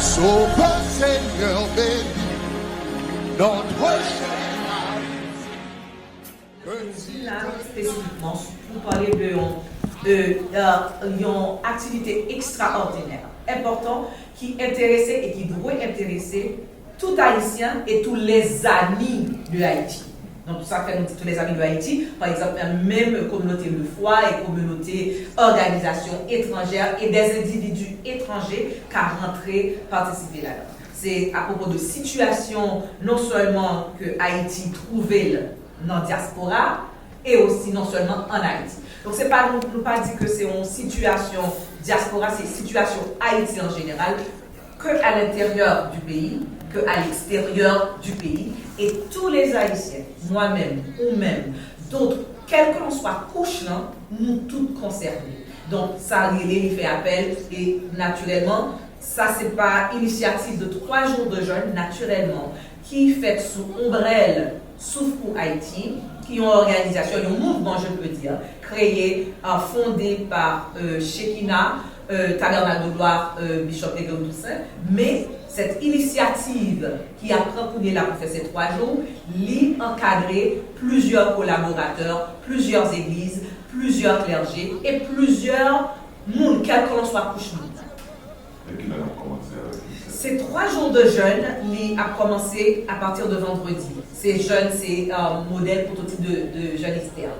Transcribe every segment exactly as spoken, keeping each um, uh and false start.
Sauveur, Seigneur, bénis notre cher. Jodi la, espesifikman, pou pale de yon, euh, euh, yon aktivite ekstraòdinè, enpòtan, ki enterese e ki dwe enterese tout Ayisyen e tous les amis de Haïti. Donk, sa fè nou di tous les amis de Haïti, pa egzanp, menm kominote lefwa e kominote òganizasyon etranjè e des individus étrangers ka rantre patisipe ladan. Se apwopo de sitiyasyon non sèlman ke Ayiti twouve l nan dyaspora, e osi non sèlman ann Ayiti. Donk, se pa nou, nou pa di ke se yon sitiyasyon dyaspora, se sitiyasyon Ayiti an jeneral, que à l'intérieur du pays, que à l'extérieur du pays, et tous les Haïtiens, moi-même, ou menm, d'autres, quelle que l'on soit kouch lan, nou tout konsène. Donk, sa rele li fè apèl, e natirèlman, sa se pa inisyativ de twa jou de jèn, natirèlman, ki fèt sou onbrèl Souf pou Ayiti, ki yon òganizasyon, yon mouvman, je peux dire, kreye, euh, fonde pa, euh, Shekinah, euh, Tabernacle de Gloire, euh, Bishop Legrand Toussaint, men cette initiative ki ap pran kounye la pou fè se twa jou, li ankadre plizyè kolaboratè, plizyè egliz, plizyè klèje e plizyè moun, kèlkelanswa kouch moun. E kilè n ap kòmanse avèk li? Se twa jou de jèn, li ap kòmanse apati de vandredi. Se jèn, se, euh, modèl pwototip de, de jèn Esther.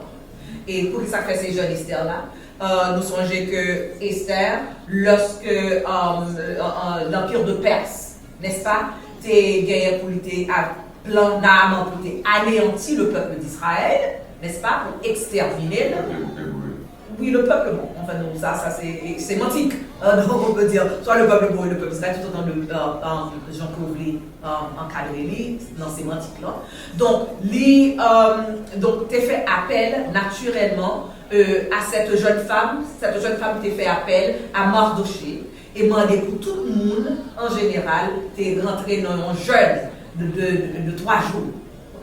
E poukisa fè se jèn Esther la? Euh, nou sonje ke Esther, lòske, euh, euh, euh, l'Empire de Perse, n'est-ce pas, te genyen pou li te a plan Naaman pou te aneyanti le peuple d'Israël, n'est-ce pas, pou ekstèmine l. Wi, le peuple, bon, enfin, non, ça, ça c'est sémantique. Euh, donc, on peut dire soit le peuple hébreu et le peuple d'Israël, tout autant de euh, euh, jan ke w vle euh, ankadre li nan semantik lan. Donk, li euh, donk, te fè apèl natirèlman euh, à cette jeune femme. Cette jeune femme te fè apèl à Mardochée e mande pou tout moun, an jeneral, te rantre nan yon jèn de, de, de, de twa jou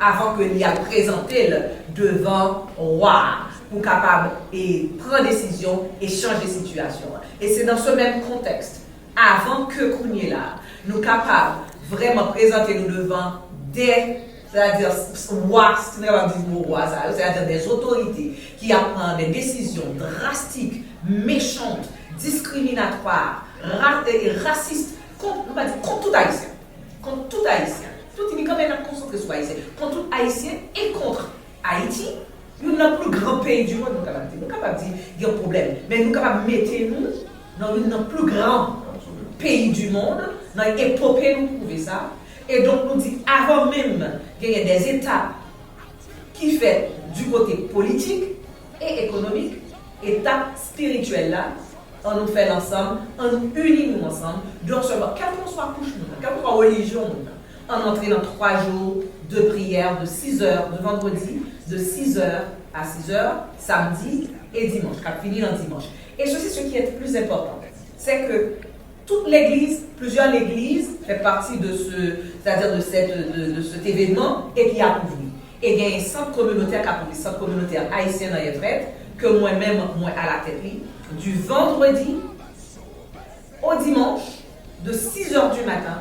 avan ke li al prezante l devan wa a pou kapab e pran desizyon e chanje sitiyasyon an. E se nan se menm kontèks, avan ke kounye la a, nou kapab vrèman prezante nou devan de, sètadi, wa, si nou kapab di mo wa sa yo, sètadi de otorite ki ap pran de desizyon drastik, mechant, diskriminatwa, ra, e, e rasis kont, nou pa di kont tout Ayisyen. Kont tout Ayisyen. Tout, li kanpe, n ap konsantre sou Ayisyen. Kont tout Ayisyen e kont Ayiti, youn nan pli gran peyi di mond, nou kapab di. Nou kapab di gen pwoblèm, men nou kapab mete nou nan youn nan pli gran peyi di mond, nan epope nou twouve sa. E donk, nou di, avan menm genyen de etap ki fèt di kote politik e ekonomik, etap espirityèl la, ann nou fè l ansanm, ann nou ini nou ansanm, donk sèlman, kèlkeswa kouch moun nan, kèlkeswa relijyon moun nan, ann antre nan twa jou de priyè de sizè, de vandredi, de sizè a sizè, samdi e dimanch, k ap fini nan dimanch. Et ceci, ce qui est le plus important, c'est que toute l'église, plusieurs églises fait partie de ce, c'est-à-dire de cette, de, de cet événement et qui a couvert. E genyen sant kominotè k ap ouvri, sant kominotè ayisyen nan Yèvrèt, ke mwen menm, mwen alatèt li, du vendredi au dimanche, de six heures du matin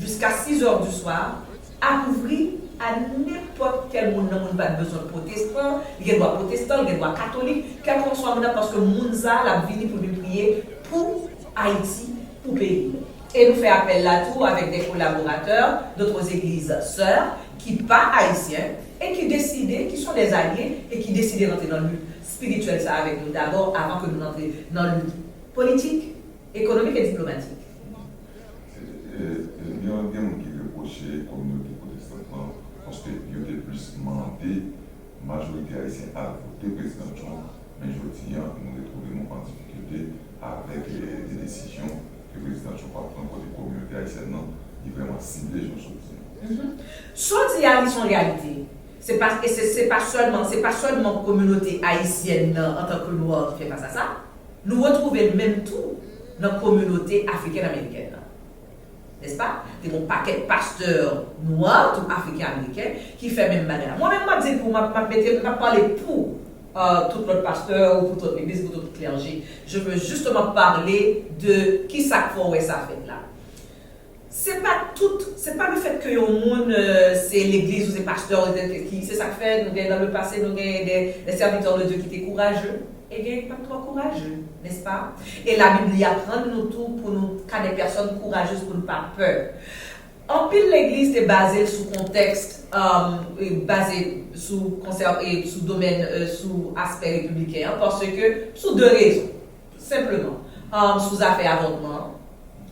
jusqu'à six heures du soir, ap ouvri a nenpòt kèl moun nan, moun pa t bezwen pwotestan, li gen dwa pwotestan, li gen dwa katolik, kèlkeswa moun nan, paske moun sa a, l ap vini pou l vin priye pou Ayiti, pou peyi l. E nou fè apèl la tou avèk de kolaboratè, d'autres églises sœurs, ki pa ayisyen, e ki deside, ki sont des alliés, e ki deside rantre nan lit espirityèl sa avèk nou dabò, avan ke nou rantre nan lit politik, ekonomik e diplomatik. Gen, gen moun ki repwoche kominote pwotestan an paske yo te plis mande majorite ayisyen al vote Prezidan Trump, men jodi a, nou retwouve nou an difikilte avèk de desizyon ke Prezidan Trump ap pran kote kominote ayisyèn nan, li vrèman sible, jan w sot di an. Sa w di a, li se yon reyalite. Se pa, e se, se pa sèlman, se pa sèlman kominote ayisyèn nan, antanke nwa, ki fè fas a sa. Nou retwouve l menm tou nan kominote afrikèn amerikèn nan. Nèspa? Te gen yon pakèt pastè nwa, tou afriken ameriken, ki fè menm bagay la. Mwen menm, m ap di pou, m ap, m ap mete, m ap pale pou euh, tout lòt pastè ou pou tout legliz, pou tout klèje. Je veux justement parler de kisa k fè w wè sa fèt la. Se pa tout, se pa le fèt ke yon moun euh, se legliz ou se pastè ou se ki se sa k fè nou gen dans le passé nou gen des, des serviteurs de Dieu ki te kouraje e gen ki pa t twò kouraje, n'est-ce pas? E Labib li aprann nou tou pou nou ka des personnes courageuses pou nou pa pè. Anpil legliz te baze l sou kontèks, um, baze sou konsè, sou domèn, euh, sou aspè repibliken an, paske sou de rezon, tou senpleman. Um, sou zafè avòtman an,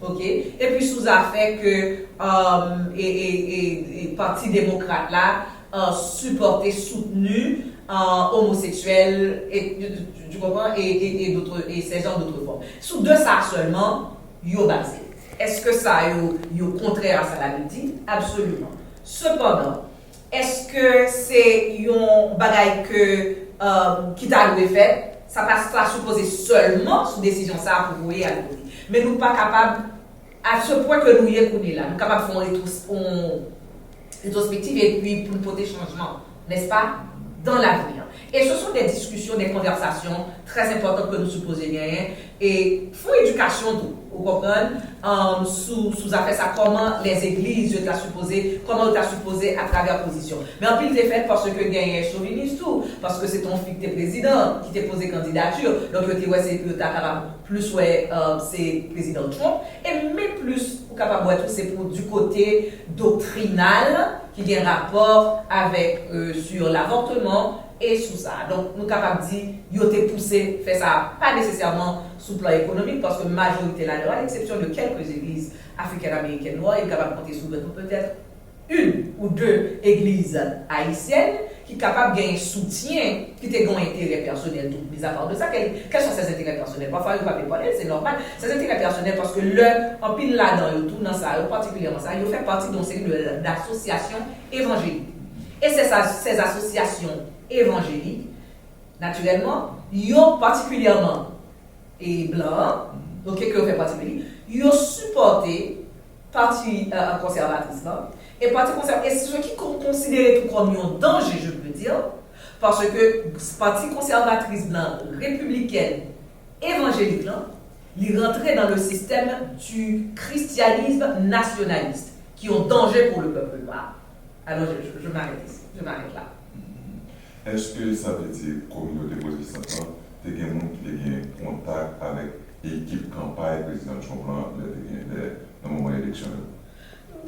ok? Epi sou zafè ke um, e, e, e, e Pati Demokrat la uh, sipòte, soutni uh, omoseksyèl, e, tu, tu comprends? E, e, e, d'autres, e ces genres d'autres formes. Sou de sa sèlman, yo baze. Èske sa yo, yo kontrè a sa Labib di? Absoliman. Sepandan, èske se yon bagay ke, um, ki ta dwe fèt? Sa pa ta sipoze sèlman sou desizyon sa a pou voye al vote. Men nou pa kapab, a se pwen ke nou ye kounye la, nou kapab fè yon retwos- yon retrospektiv epi pou n pote chanjman, n'est-ce pas, dans l'avenir. Et ce sont des discussions, des conversations très importantes que nou sipoze genyen. E fè yon edikasyon tou, ou konprann, um, sou, sou zafè sa, kòman les églises yo ta sipoze, kòman yo ta sipoze atravè pozisyon. Men anpil te fèt paske genyen chovinis tou, paske se te yon fi ki te prezidan, ki te poze kandidati, donk yo te wè se pou yo ta kapab plis wè uh, se prezidan Trump, e men plis ou kapab wè tou se pou du kote doktrinal ki gen rapò avèk euh, sur l'avortement e sou sa. Donk nou kapab di yo te pouse fè sa pa nesesèman sou plan ekonomik paske majorite ladan, à l'exception de quelques églises africaines américaines noires, yo kapab konte sou dwèt nou petèt une ou deux églises haïtiennes ki kapab genyen soutyen ki te gen yon enterè pèsonèl tou. Mis à part de ça, quels, quels sont ces intérêts personnels? Pafwa yo pa vle pale, se nòmal. Ces intérêts personnels, paske lè anpil ladan yo tou nan sa yo, patikilyèman sa, yo fè pati de yon seri de, d'associations évangéliques. E ces, ces associations évangéliques, natirèlman, yo patikilyèman e blan an, ok, ke yo fè pati de li, yo sipòte pati euh, konsèvatris lan. E pati konsèvatris, e se ki konsidere tou kòm yon danje, je peux dire, paske pati konsèvatris blan repiblikèn evanjelik lan, li rantre dans le système du christianisme nationaliste, ki yon danje pou le peuple noir. Alors, je, je, je m'arrête ici, je m'arrête là. Èske sa vle di kominote pwotestan an te gen moun ki te gen kontak avèk ekip kanpay Prezidan Trump lan lè te gen lè nan moman eleksyon yo?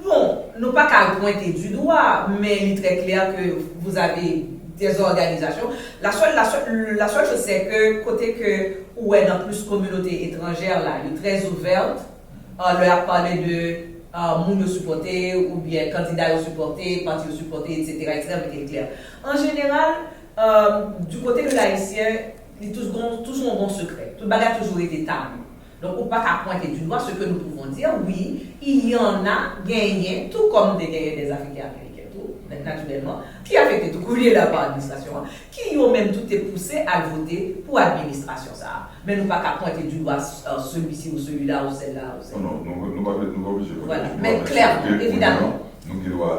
Bon, nou pa ka pwente du dwa, men li trè klè ke vous avez des organisations. La seule, la seule, la seule chose, c'est que kote ke ou wè nan plis kominote etranjè la, yo trè ouvèt, uh, lè y ap pale de uh, moun yo sipòte oubyen kandida yo sipòte, pati yo sipòte, etsetera, etsetera, mete l klè. An jeneral, uh, du kote de l ayisyen, li toujou gon toujou yon bon sekrè. Tout bagay toujou rete tabou. Donk ou pa ka pwente du dwa ce que nous pouvons dire, wi, il y en a genyen, tou kòm te genyen des Africains américains tou, natirèlman, ki afekte tou kounye la pa administrasyon an, ki yo menm tou te pouse al vote pou administrasyon sa a. Men nou pa ka pwente du dwa uh, celui-ci ou celui-là ou celle-là ou celle-là. Non, non, nou pa nou pa oblije pwente du dwa, men klèman, evidaman. Nou gen dwa,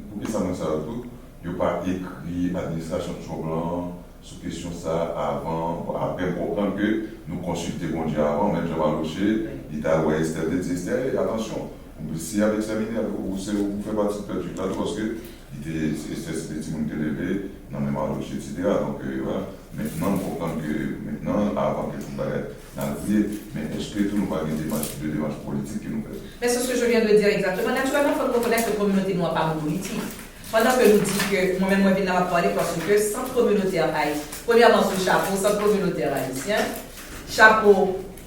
poukisa moun sa yo tou, yo pa ekri administrasyon Trump lan sou kesyon sa a avan, bon, apre m konprann ke nou konsilte Bondye avan, menm jan Maloche, li t al wè Esther, te di Esther, ey, atansyon, ou se avèk sè Minerve, ou se ou fè pati de pèdi la tou, paske li te, Esther se te timoun ki te leve nan men Maloche, etsetera. Donk, euh, voilà. Mentnan, m konprann ke mentnan, avan ke tout bagay n al priye, men èske tou nou pa gen demach, de demach politik ke nou fè? Mais c'est ce que je viens de dire exactement. Naturellement, il faut reconnaître que la communauté noire pas monolithique. Pandan ke nou di ke mwen menm mwen vin la m ap pale paske sant kominotè ayisyen, premyèman sou chapo sant kominotè ayisyen, chapo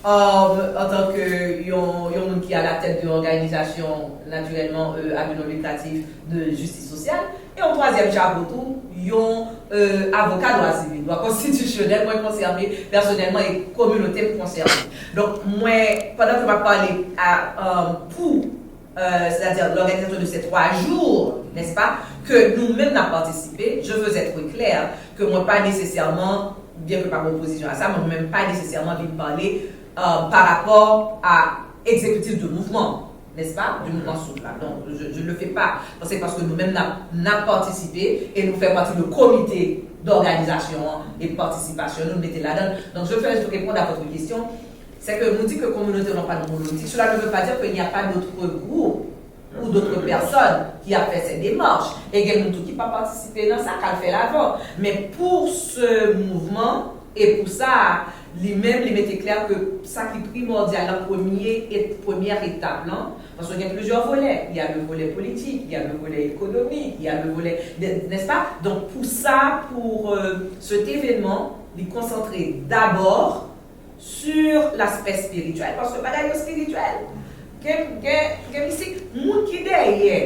antanke yon, yon moun ki alatèt de òganizasyon natirèlman a bi non likratif de jistis sosyal, e yon twazyèm chapo tou, yon avoka dwa sivil, dwa konstitisyonèl, mwen konsène pèsonèlman e kominote m konsène. Donk mwen, pandan ke m ap pale a pou euh, c'est-à-dire l'organisation de ces trois jours, n'est-ce pas, ke nou menm n ap patisipe, je veux être clair, ke mwen pa nesesèman, byen ke pa gen opozisyon a sa, men mwen menm pa nesesèman vin pale euh, par rapport à exécutif de mouvement, n'est-ce pas, du mouvement souk la. Donc, je ne le fais pas. Paske paske nou menm n ap patisipe e nou fè pati de komite d'organisation e patisipasyon nou mete ladan. Donc, je veux juste répondre à votre question. C'est que nou di ke kominote nou pa monolitik, cela ne veut pas dire qu'il n'y a pas d'autres groupes ou d'autres personnes ki ap fè ces démarches. E gen moun tou ki pa patisipe nan sa, k al fè l avan. Men pou ce mouvement, e pou sa, li menm, li mete klè ke sa ki primòdyal lan, premye, premyè etap lan, paske gen plizyè volè. Il y a le volet politique, il y a le volet économique, il y a le volet, n'est-ce pas? Donk, pou sa, pou euh, cet événement, li konsantre dabò sur l'aspect spirituel, paske bagay yo spirityèl. Gen, gen, gen mistik, moun ki dèyè,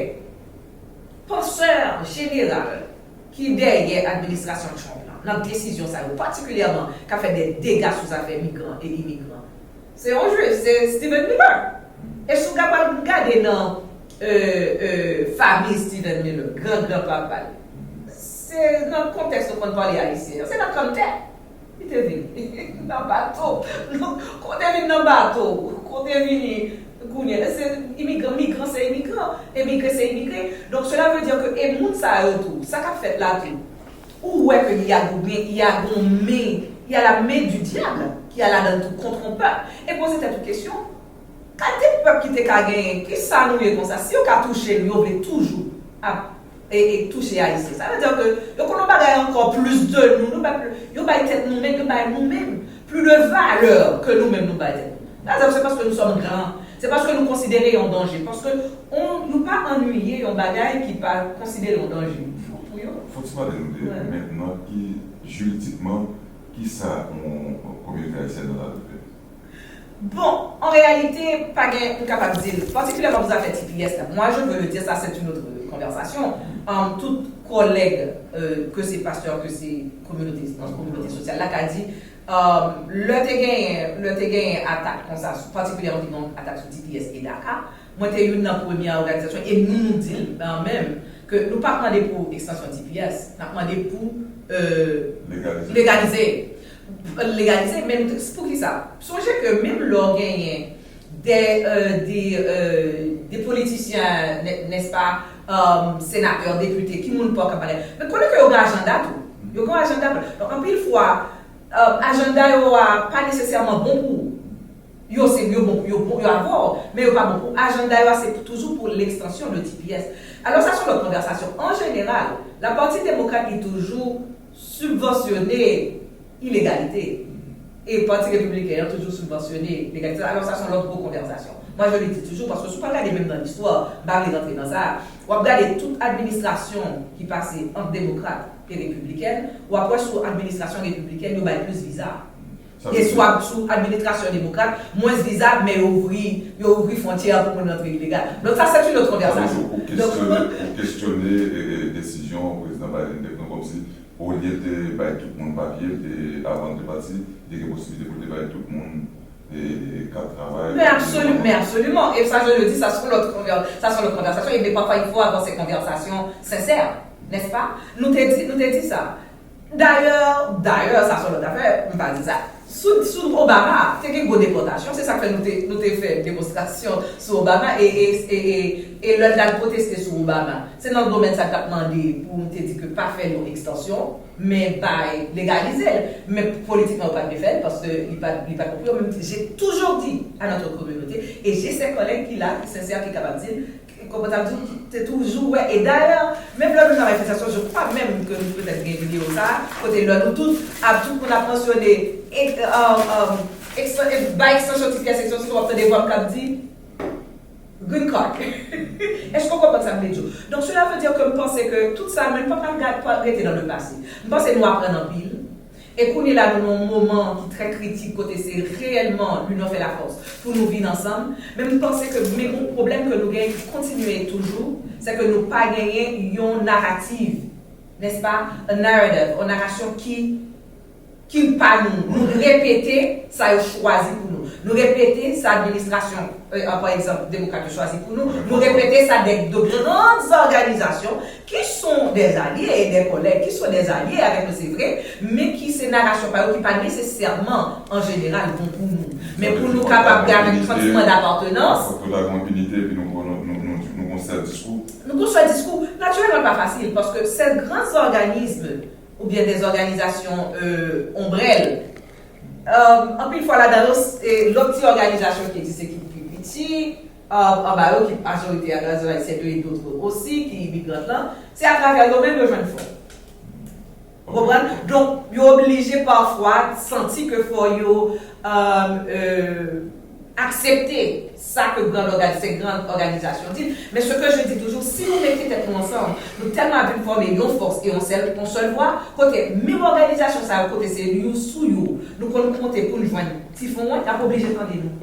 pansè jeneral ki dèyè administrasyon Trump lan, nan desizyon sa yo, patikilyèman, k ap fè de dega sou zafè migran e imigran, se yon jwif, se Stephen Miller. E si w gade nan euh, euh, fanmi Stephen Miller, gran gran papa l, se nan kontèks nou konn pale ayisyen an, se nan kanntè. Li te vini nan bato. Kote vin nan bato? Kote vini kounye a? Se imigran, migran se imigran, emigre se imigre. Donk, cela veut dire que e moun sa yo tou, sa k ap fèt la tou, ou wè ke y a goumen, y a goumen, y a la main du diable ki a ladan l tou kont yon pèp. E poze tèt ou kesyon, kalite pèp ki te ka genyen, ki sa nou ye konsa? Si yo ka touche nou, yo vle toujou ap e, e touche Ayisyen. Sa vle di ke yo konn yon bagay ankò plis de nou. Nou bay, yo bay tèt nou menm, yo bay nou menm plis de valè ke nou menm nou bay tèt nou. Pa egzanp, se paske nou sòm gran, se paske nou konsidere yon danje, paske on, nou pa anniye yon bagay ki pa konsidere yon danje pou, pou yo. Fò ti pale nou de, mentnan, ki, jiridikman, ki sa yon kominote ayisyèn nan la dwe fè? Bon, an reyalite, pa gen, m kapab di l, patikilyèman pou zafè T P S la, moi je veux le dire, ça c'est une autre conversation. Um, tout kòlèg, euh, ke se pastè, ke se kominote, nan kominote sosyal la, ka di, um, lè te genyen, lè te genyen atak konsa, patikilyèman te gen atak sou T P S e DACA, mwen te youn nan premye òganizasyon, e nou, nou di l, euh, menm, ke nou p ap mande pou ekstansyon T P S, n ap mande pou, euh, legalize. Legalize. Legalize, men nou te, poukisa? Sonje ke menm lè w genyen de, euh, de, euh, de politisyen, n'est-ce pas, euh, senatè, depite, ki moun pa w ka pale. Men konnen ke yo gen ajanda tou. Yo gen ajanda. Donk, anpil fwa, euh, ajanda yo a pa nesesèman bon pou ou. Yo se, yo bon, yo bon, yo avè w, men yo pa bon pou ajanda yo a, se toujou pou lekstansyon de T P S. Alò, sa se yon lòt konvèsasyon. An jeneral, la pati demokrat li toujou sibvansyone ilegalite. E pati repibliken an toujou sibvansyone legalite. Alò, sa se yon lòt gwo konvèsasyon. Moi, je le dis toujours, paske si w pa gade menm nan listwa, m pa vle rantre nan sa, w ap gade tout administrasyon ki pase ant demokrat e repiblikèn, w ap wè sou administrasyon repiblikèn, yo bay plis viza. E sou, sou administrasyon demokrat, mwens viza, men yo ouvri, yo ouvri fwontyè pou moun rantre ilegal. Donk, sa, se yon lòt konvèsasyon. Ou kestyone, ou kestyone, e, e, desizyon prezidan Biden te pran kòmsi, olye te bay tout moun papye, te, avan l te pati, te gen posiblite pou l te bay tout moun, e, e, kat travay. Men absoli-, men absoliman. E sa, je le dis, sa, se yon lòt konvè-, sa, se yon lòt konvèsasyon. E men pafwa, il faut avoir ces conversations sincères, n'est-ce pas? Nou te di, nou te di sa. Dayè, dayè, sa se yon lòt afè, m pa di sa. Sou, sou Obama, te gen gwo depòtasyon, se sa k fè nou te, nou te fè demonstrasyon sou Obama, e, e, e, e, e lè l t al pwoteste sou Obama, se nan domèn sa l t ap mande pou m te di ke pa fè l yon ekstansyon, men bay legalize l. Men politikman, yo pa t vle fè l, paske li pa, li pa t pou yo. Men j'ai toujours dit à notre communauté, et j'ai ces collègues qui là, qui sincères, ki kapab di l, Konprann sa m di w, te toujou wè. E dayè, menm lè nou travay fè sesyon, je crois menm ke nou petèt gen videyo sa a, kote lè nou tout ap, tout moun ap mansyone, e, e, e, eksta-, e, bay ekstansyon T P S, ekstansyon, w ap tande vwa m k ap di, green card. Èske w konprann sa m vle di w? Donk, cela veut dire que m panse ke tout sa, men m pa pral gad, pral rete dans le passé. M panse nou aprann anpil. E kounye la, nou nan yon moman ki trè kritik, kote se reyèlman l'union fait la force pou nou vin ansanm. Men m panse ke, men yon pwoblèm ke nou genyen ki kontinye toujou, se ke nou pa genyen yon narativ, n'est-ce pas, a narrative, yon narasyon ki, ki pa nou. Nou repete sa yo chwazi pou nou. Nou repete sa administrasyon, e, pa egzanp, demokrat yo chwazi pou nou. Nou repete sa de, de grann òganizasyon qui sont des alliés et des collègues, qui sont des alliés avec nous, c'est vrai, men ki se narasyon pa yo ki pa nesesèman, an jeneral, bon pou nou. Men pou nou kapab gen avèk santiman d'apartenance. Sa vle di ke, sa vle di ke, fòk nou ta gen yon inite, epi nou, nou, nou, nou, nou gen yon sèl diskou. Nou gen yon sèl diskou. Natirèlman, l pa fasil, paske ces grands organismes, oubyen des organisations, euh, ombrelles, euh, anpil fwa ladan yo, e lòt ti òganizasyon ki egziste ki pi piti, anba yo, ki majorite a Gazon Ayisyen yo e dòt osi, ki imigran lan, se atravè yo menm yo jwenn fòs. Ou konprann? Donk, yo oblije pafwa santi ke fò yo, euh, euh, aksepte sa ke gran ògani-, ces grandes organisations di. Men ce que je dis toujours, si nou mete tèt nou ansanm, nou tèlman ap vin fòme yon fòs e yon sèl, yon sèl vwa, kote menm òganizasyon sa yo, kote se yo sou yo, nou konn konte pou n jwenn ti fon an, y ap oblije tande nou.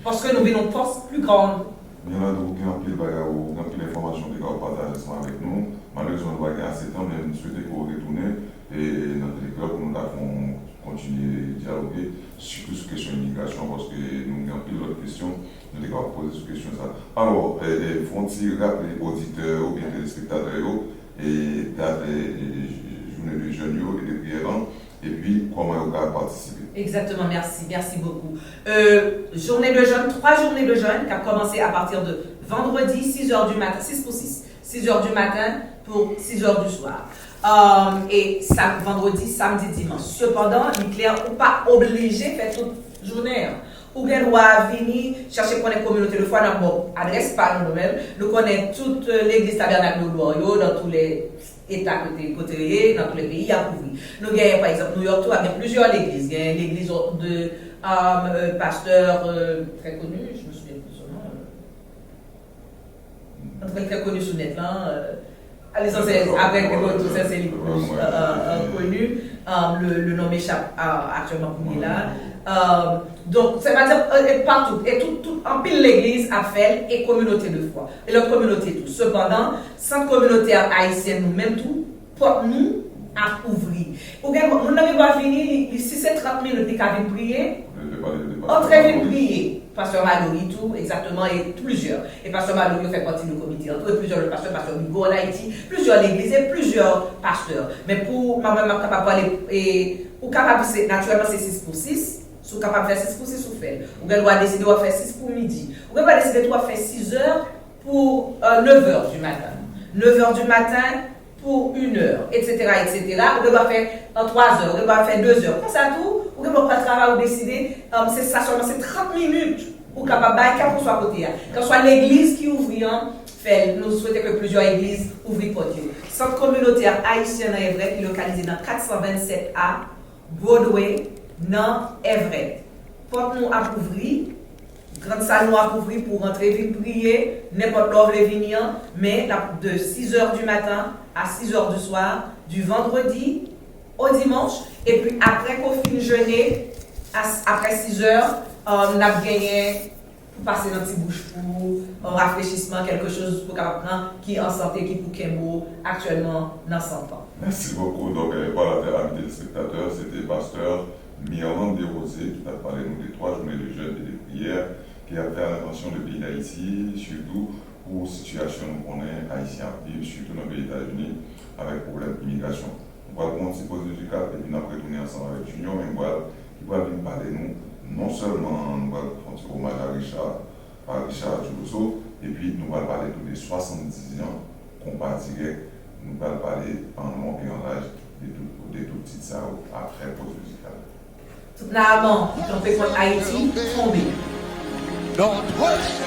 Paske nou vin yon fòs pli grand. Mirlande, ou gen anpil bagay, ou gen anpil enfòmasyon ou te ka pataje ansanm avèk nou. Malerezman, nou pa gen ase tan, men m swete ke w retounen e nan Telegram pou nou ta fè yon kontinye dyaloge, sitou sou kesyon imigrasyon, paske nou gen anpil lòt kesyon nou te ka poze sou kesyon sa. Alò, e, e, fè yon ti raple oditè yo oubyen telespektatè yo, e, dat, e, e, jounen de jèn yo e de priyè lan, epi kòman yo ka patisipe. Exactement, merci, merci beaucoup. Euh, journée de jeûne, trois journées de jeûne, qui a commencé à partir de vendredi, six heures du matin, six pour six, six heures du matin pour six heures du soir. Euh, e sa, vandredi, samdi, dimanch. Sepandan, li klè, ou pa oblije fè tout jounen an. Ou gen dwa vini, chèche konnen kominote de fwa, n ap ba w adrès pa nou, nou menm. Nou konnen tout, euh, legliz Tabènak de Glwa yo, dans tous les eta kote, kote yo ye, nan tout lè peyi, y ap ouvri. Nou genyen, pa egzanp, New York tou, ap gen plizyè legliz. Genyen legliz de, um, euh, pastè, euh, très connu, je me souviens plus son nom, euh, en tout cas, très connu sou nèt lan, euh, li sanse, apre ke retour, sanse li plis, euh, euh, euh, connu, euh, le, le nom m'échappe, euh, actuellement kounye la. Euh, donk, sètadi, euh, e patou, e tout, tout, anpil legliz ap fè l, e kominote de fwa, e lòt kominote tou. Sepandan, Sant kominotè ayisyen nou menm tou, pòt nou ap ouvri. Ou gen, moun nan gen dwa vini, li, li, si se trant minit, li ka vin priye. Antre vin priye. Pastè Malory tou, egzakteman, e plizyè. E pastè Malory yo fè pati de komite an tou, e plizyè lòt pastè, pastè Bigo ann Ayiti, plizyè legliz e plizyè pastè. Men pou, mwen menm, m ap kapab pale, e, ou kapab, se, natirèlman, se sis pou sis. Si w kapab fè sis pou sis, ou fè l. Ou gen dwa deside w ap fè sis pou midi. Ou gen dwa deside tou w ap fè sizè pou, euh, neuf heures du matin. Neuf heures du matin pour une heure, et cetera, et cetera. Ou gen dwa fè, euh, twa zè, ou gen dwa fè de zè. Konsa tou, ou gen dwa pral travay, ou deside, euh, se sa sèlman, se trant minit ou kapab bay, kèlkeswa kote a. Kèlkeswa legliz ki ouvri an, fè l. Nou swete ke plizyè legliz ouvri pòt yo. Sant kominotè ayisyen nan Everett, ki lokalize nan kat san vennsèt A Broadway, nan Everett. Pòt nou ap ouvri, grann sal nou ap ouvri pou w rantre vin priye, nenpòt lè w vle vini an, men l ap de six heures du matin à six heures du soir, du vendredi au dimanche, epi apre ke w fin jene, a, apre six heures, euh, n ap genyen pou pase nan ti bouch pou w, yon rafrechisman, kèlke choz pou w kapab pran ki an sante, ki pou kenbe w aktyèlman nan sant lan. Merci beaucoup. Donc, euh, voilà, amis téléspectateurs, c'était pasteur Mirlande Desrosiers ki t ap pale nou de twa jounen de jèn e de priyè ke y ap fè a lentansyon de peyi Dayiti, sitou pou sitiyasyon nou konnen Ayisyen ap viv, sitou nan peyi Etazini, avèk pwoblèm imigrasyon. Nou pral pran yon ti poz mizikal, epi n ap retounen ansanm avèk Junior Mengbwal, ki pral vin pale nou, non sèlman nou pral fè yon ti omaj a Richard, a Richard Durousseau, epi nou pral pale tou de swasanndizan konpa dirèk, nou pral pale an lon e an laj de tout, de tout tit sa yo, apre poz mizikal. Tout Naaman ki kanpe kont Ayiti tonbe. Don't worry.